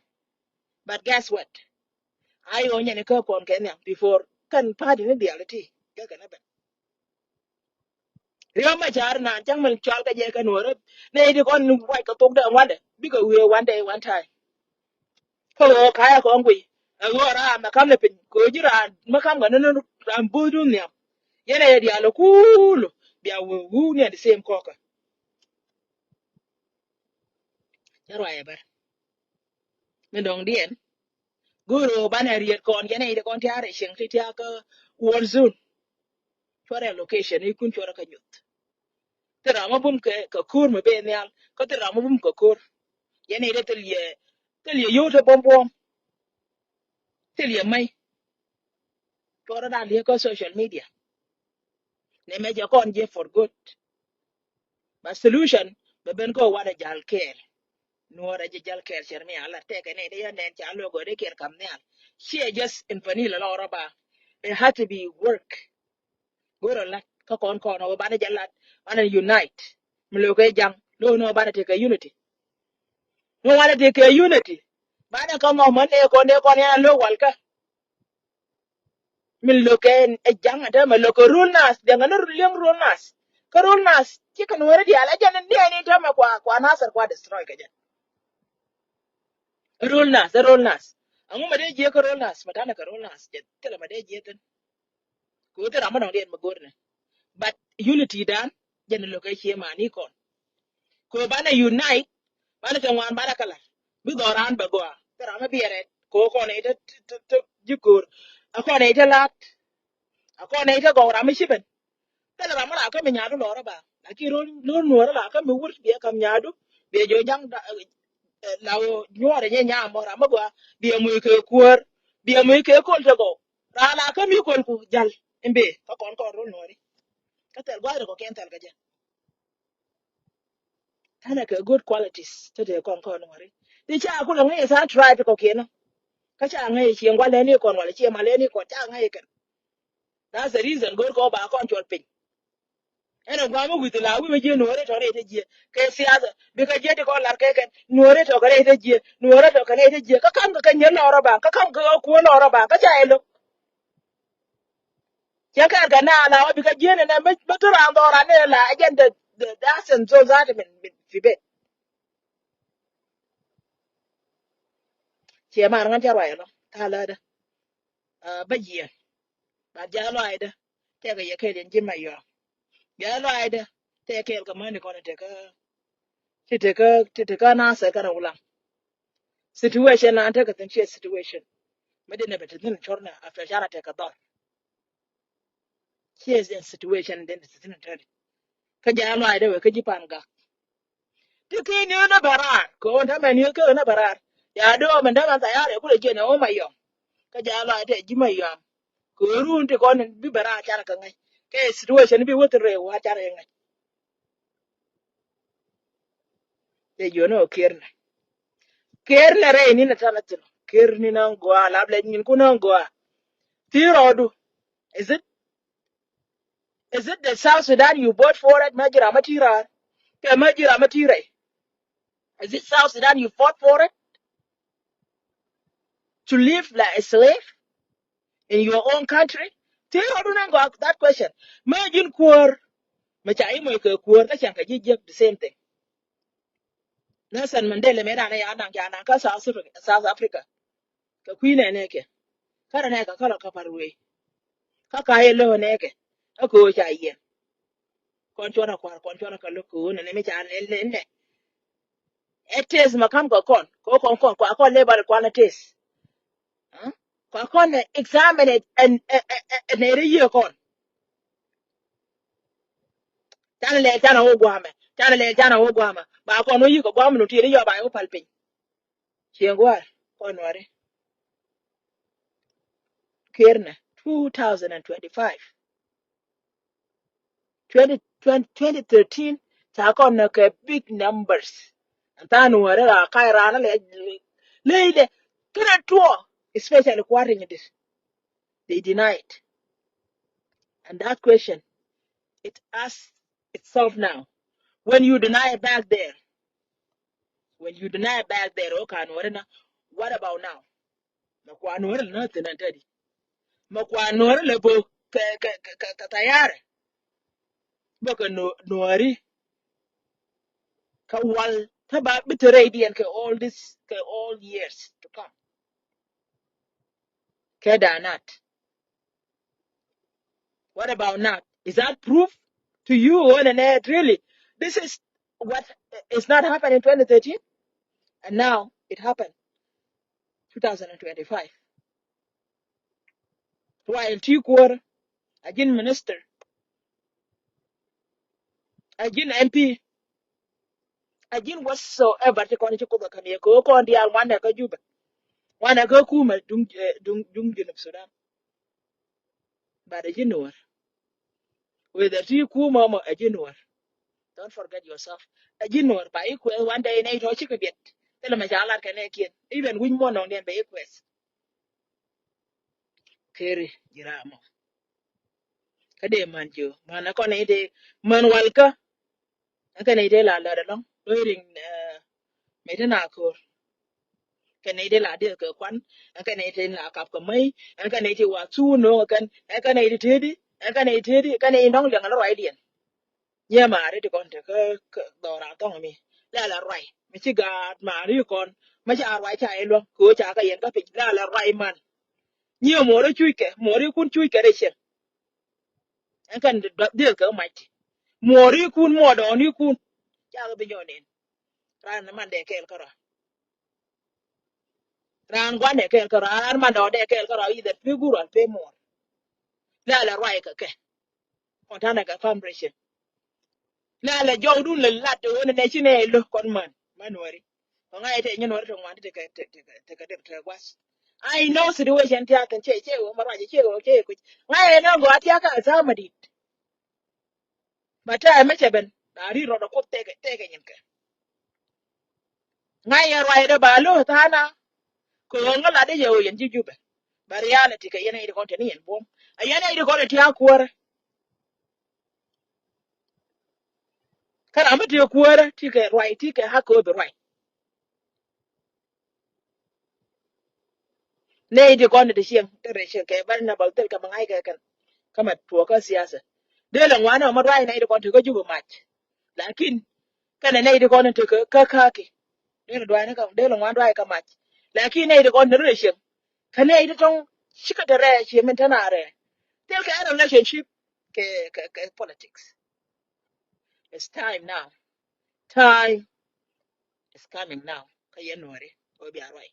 But guess what? Ayö nyɛn kä kɔn kɛ nhiam before kɛn party ni diaal ti. Kä kɛn ɛ ben. Riek Machar nan cäŋ min cual kɛ jɛ kɛ Nuɔrä. Nɛ ti kɔn wac kɛ thok dɛ ŋuandɛ. Bikɛ wiee one day, one time. Kä ɣöö kayɛ kɔn guiy. Ɛ ɣöö ram mɛ kam ni piny. Kɛ ɣöö ji̱ raan mɛ kam kɛ ni ni ram bo̱o̱th dun nhiam. Yɛn ɛ yɛ diaal ɛ kuulu. Bia wee wuu ni ɛn the same kɔkä. Cä ruac ɛ bär. Mi dɔ̱ŋ diɛn. Go̱o̱r ɣöö banɛ riet kɔn yɛn ɛ yɛ kɔn tiaar ɛ cieŋ ti tiaar kä war zone. Cuɔrɛ location ikun cuɔrɛ kä nyuth. Thil ram mi bum kɛ, kɛ ko̱r mi ben nhial. Kä thil ram mi bum kɛ ko̱r. Yɛn ɛ yɛ thil yɛ, thil yɛ yio̱w te buɔ̱m buɔ̱m. Thil yɛ mɛy. Cuɔrɛ dan liɛ kä social media. Nɛ mɛ jɛ kɔn jɛ for good. But solution bɛ ben kä wanɛ jal kɛɛl. Nuɔrɛ jɛ jal kɛɛl cɛr mi ala tɛkɛ nɛ dee yɛ nɛn ca logo dee kɛɛl kam nhial. Ciɛ just in panila lɔrɔ ba. It had to be work. Go̱rɛ lat kä kɔn kɔn ɔ banɛ jɛ lat banɛ unite. Mi lo̱kɛ jaŋ lo̱k ni ɔ banɛ tekɛ unity. Ni wanɛ tekɛ unity. Banɛ kä ŋɔm män ëë kɔn ëë kɔn yan lo̱k walkä. Mi lo̱kɛ ɛ jaŋ ɛ täämɛ lo̱kɛ rul nas diɛŋ ɛ ni liɛŋ rul nas. Kä rul nas cikɛ Nuɔri diaal ɛ jɛn ni diɛn in täämɛ kua kua Nasir kua destroy kɛ jɛn. Rul nas ɛ rul nas. Aŋu mɛ dee jiɛ kä rul nas mɛ tanɛ kɛ rul nas jɛ thilɛ mɛ dee jiɛ thin. Kɛ ɣöö thil ram mi dɔ̱ŋ diɛn mi go̱o̱rnɛ. But unity dan jɛn lo̱k ɛ cie mani kɔn. Kɛ banɛ unite, banɛ kɛ ŋuan banɛ kɛ lat. Bi dhɔran bɛ gɔaa. Thil ram mi bi rɛt. Kɛ kɔn ɛ ite ji̱ ko̱r. A kɔn ɛ ite lat. A kɔn ɛ ite gɔw ram mi ci ben. Thil ram mi la kä mi nyadu lɔrä ba. Lakin ro̱l nuɔrä la kä mi wur biɛ kam nyadu. Biɛ jɔ jaŋ la wä nyuɔrɛ nyɛ nyam mɔ ram mi gɔaa. Biɛ muc kɛ kuäär. Biɛ muc kɛ kol te gɔw. Raa la kä mi kol ku jal. Imbe kä kɔn kɔn ro̱l nuɔri. Kä thɛl gua̱a̱th rɛ kɔkiɛn thɛl kɛ jɛ. Ɛn ɛ kɛ good qualities te te kɔn kɔn nuɔri. Ti ca kulɛ ŋäc sa tribe kɔkiɛn. Kä ca ŋäc cieŋ gua̱lɛni kɔn wala cieŋ malɛni kɔn ca ŋäc kɛn. That's the reason go̱r kɔ ba kɔn cuɔl piny. Ɛn ɛ gua̱a̱th mi wi̱th la wi̱c mi jiɛ nuɔri tɔri te jiɛ kɛ siasa. Bikɛ jiɛ ti kɔn lar kɛ kɛn nuɔri tɔkɛ rɛy te jiɛ nuɔri tɔkɛ rɛy te jiɛ kä kam kɛ kɛ nyɛ lɔrɔ ba kä kam kɛ kuɔ lɔrɔ ba kä ca ɛ lo̱k. Cɛ kɛɛr kɛ na la wä bikɛ jiɛn ɛnɛ mi mi ti raan dhɔra ni la agenda the the essence of that min min fi bet. Ciɛ mar ŋän cɛ ruac ɛlɔ ta lädä. Bä jiɛn ba jɛ luaydä. Tɛkɛ yɛ kɛɛl yɛn ji̱ ma yɔa. Jɛ luaydä tɛkɛ kɛɛl kɛ mäni kɔn tɛkɛ ti tɛkɛ ti tɛkɛ nasɛ kɛnɛ wulaŋ. Situation na tekɛ thin ciɛ situation. Mi di nɛ bɛ ti thin cɔr nɛ after canɛ tekɛ dhɔr. Ciɛ situation den ti thin tɛri. Kä jɛ luaydɛ wɛ kä ji̱ pan gak. Ti ken ni nɛ bɛ raar kɛ ɣän tämɛ ni kä nɛ bɛ raar. Ya dee ɣän tämɛ thayar yɛ kulɛ jiɛn ɛ ɣän ma yɔŋ. Kä jɛ luaydɛ ji̱ ma yɔŋ. Kɛ ɣän run ti kɔn bi bɛ raar canɛ kɛ ŋäc kɛ situation bi wä thin rɛy wa canɛ kɛ ŋäc. Cɛ yio̱n ɔ ker nɛ. Ker nɛ rɛy ni nɛ tanɛ thin ɔ ker ni nɛ ŋ gɔaa lap lɛ nyin kun nɛ ŋ gɔaa. Ti rɔɔdu. Is it is it the South Sudan you vote for it? Mɛ ji̱ ram a ti raar kɛ mɛ ji̱ ram a ti rɛy. Is it South Sudan you fought for it? To live like a slave in your own country? Ti rɔɔdu nɛ ŋ gɔaa that question. Mɛ ji̱n kuäär mɛ ca imɔ kɛ kuäär kä can kɛ ji̱ jiäk the same thing. Nelson Mandela mëë dan ɛ ya naŋ ca naŋ kä South Africa, South Africa. Kɛ kui̱ nɛ nɛ kɛ kä rɛ nɛ kɛ kä lɔ kä par wee. Kä ka yɛ lɔ nɛ kɛ kä kɛ ɣöö ca yɛn. Kɔn cuɔn a kua̱r kɔn cuɔn a kɛ lɔ kɛ ɣöö nɛ nɛ mi ca nɛ nɛ nɛ. Ɛ test ma kam kɛ kɔn kɛ ɣöö kɔn kɔn kua kɔn lɛ bal kuan ɛ test. Kua kɔn ɛ examine ɛ ɛ ɛ ɛ nɛ rɛ yiëë kɔn. Canɛ lɛl canɛ wä guamɛ canɛ lɛl canɛ wä guamɛ ba kɔn wä yik kɛ guamɛ nu tiɛt i̱ yɔ ba yɛ wä pal piny. Cieŋ gua̱a̱r kɔn wari. Ker nɛ two thousand and twenty-five. Twenty, twenty, twenty thirteen ca kɔn nɛ kɛ big numbers. Ɛn tha̱a̱ŋ nuɔ̱ɔ̱rɛ ra ka̱y raan lɛ ley dɛ kɛnɛ tuɔ especially kua̱r riŋ dit. They deny it. And that question, it asks itself now. When you deny it back there, when you deny it back there, okay, nuɔrɛ na, what about now? Ma kua nuɔrɛ la na thin an tadi. Ma kua nuɔrɛ la bo kɛ kɛ kɛ kɛ tayarɛ. Bä kɛ nuɔri. Kä wal kä ba bi te rɛy diɛn kɛ all this kɛ all years to come. Kɛ da nat. What about now? Is that proof to you? Ɣöö nɛnɛ really this is what is not happening in twenty thirteen, and now it happened two thousand and twenty-five. While ti kuɔr a ji̱n minister, a ji̱n M P, a ji̱n whatsoever ti kɔn ci Kuoth a ka̱m yɛ kɛ ɣöö kɔn diaal ŋuanɛ kä Juba, ŋuanɛ kä kumɛ duŋ duŋ duŋ Junub Sudan. But a ji̱ Nuɔr, whether ti kumɛ mɔ a ji̱ Nuɔr, don't forget yourself. A ji̱ Nuɔr ba i̱ kuɛth one day nɛy tɔ̱ cikɛ biɛt. Thilɛ mɛ ca lat kɛ nɛɛkiɛn, even wi̱c muɔ̱ɔ̱n nɔŋdiɛn bɛ i̱ kuɛth. Keri ji̱ ram mɔ. Kä dee man jiö man a kɔn i̱ dee man walkä. Ɛn kɛn i̱ dee la lät ɛlɔ̱ŋ lo̱c riŋ mɛ ti na ko̱r. Kɛn i̱ dee la dieth kɛ kuan. Ɛn kɛn i̱ dee la kap kɛ mäc. Ɛn kɛn i̱ ti wa thuu no̱o̱ŋ kɛn. Ɛn kɛn i̱ ti tedi. Ɛn kɛn i̱ tedi kɛn i̱ nɔŋ liɛŋ la ruacdiɛn. Nyɛ maari ti kɔn te kä dhɔra thɔŋ mi lɛ la ruac mi ci gaat maari kɔn. Mi ca ruac ca iluɔŋ kɛ ɣöö ca kɛ yɛn kä piny lɛ la ruac man. Nyiɛ muɔri cuc kɛ muɔri kun cuc kɛ rɛ cieŋ. Ɛn kɛn dhil kɛ mac. Muɔɔrikun, muɔɔdɔɔnikun. Cakɛ bi nyɔɔn in. Raan ni man dee kɛɛl kärɔa. Raan gua̱n dee kɛɛl kärɔa. Raan man dɔɔn dee kɛɛl kärɔa. Either pek wur wal pek muɔɔr. La la ruac kɛ kɛ. Kɔn tanɛ kɛ family relationship. La la jɔwdun la lat ɣöö nɛ ci nɛ lo̱k kɔn man. Man wari. Kɔ ŋa̱c tɛ nyɛ nuɔri tɛ ŋuan ti tɛ kɛ, tɛ kɛ, tɛ kɛ dep tɛ gua̱th. I know situation tiakä cɛ, cɛ ɣöö ma ruac cɛ ɣöö cɛ kuc. Ŋa̱c ɛn ɣöö gɔaa tiakä a tha̱a̱ŋ madit. But time mi cɛ ben, na ri rɔɔdɛ Kuoth tɛkɛ, tɛkɛ nyin kɛ. Ŋa̱c yɛ ruacdɛ ba lo̱ tha̱a̱ŋ na. Kɛ ɣöö ŋä latdä yɛ ɣöö yɛn ji̱ Jubɛ. But reality kɛ yɛn nɛy ti kɔn te ni yɛn buɔ̱m. A yɛn nɛy ti kɔn te ti a kuäärä. Kä ram mi te kuäärä, ti kɛ ruac, ti kɛ hak kɛ ɣöö bi ruac. Nɛy ti kɔn ti cieŋ, ti rɛy cieŋ kɛ bal na bal thil kɛ ma ŋa̱c kɛ kɛn. Kä ma tuɔɔkä siasa. Dee lɛ ŋuan ɛ ma ruac nɛy ti kɔn ti kä Jubɛ mac. Lakin kɛnɛ nɛy ti kɔn ti kä, kä, kä ki. Dee lɛ dua̱a̱c ni kä, dee lɛ ŋuan ruac kä mac. Lakin nɛy ti kɔn ti rɛy cieŋ. Kä nɛy ti tɔŋ cikɛ te rɛɛ cie min te na rɛɛ. Thil kɛ relationship kɛ, kɛ, kɛ politics. It's time now. Time is coming now. Kä yɛn nuɔri, ɣöö bia ruac.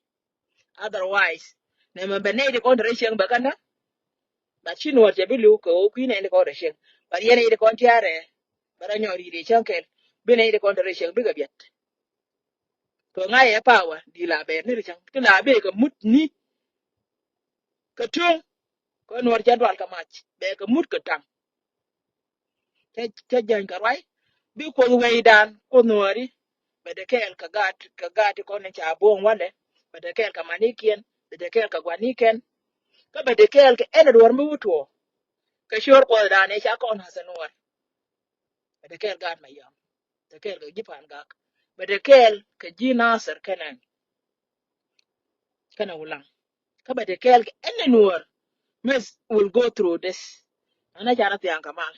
Otherwise, nɛ mɛ bɛ nɛy ti kɔn te rɛy cieŋ bɛ kɛn na. But ci nuɔr cɛ bi li̱w kɛ ɣöö kui̱ nɛy ti kɔn rɛy cieŋ. But yɛn nɛy ti kɔn tia̱a̱ rɛɛ, bɛ rɔ nyɔr yi̱t i̱ cäŋ kɛl. Bi nɛy ti kɔn te rɛy cieŋ bikɛ biɛt. Kɛ ŋa̱c ɛ power di la bɛɛr ni ri cäŋ. Ti la bikɛ mut ni. Kɛ tuŋ. Kɛ nuɔr cɛ dual kɛ mac. Bikɛ mut kɛ taŋ. Cä, cä jäny kɛ ruac. Bi Kuoth wecdan, Kuoth nuɔri. Bɛ te kɛɛl kɛ gaat, kɛ gaat ti kɔn in ca bo̱o̱ŋ walɛ. Bɛ te kɛɛl kɛ manikiɛn. Bɛ te kɛɛl kɛ guanikiɛn. Kä bɛ te kɛɛl kɛ ɛn duɔr mi wä tuɔɔk. Kɛ ciöör Kuɔthdan ëë ca kɔn hath ɛ nuɔr. Bɛ te kɛɛl gaat Mayɔm. Te kɛɛl kɛ ji̱ Pa̱a̱n Gak. Bɛ te kɛɛl kɛ ji̱ Nasir kɛnɛ, kɛnɛ Wulaŋ. Kä bɛ te kɛɛl kɛ any nuɔr. Miss will go through this. Ɛn a ca rɔ thia̱a̱ŋ kɛ mal.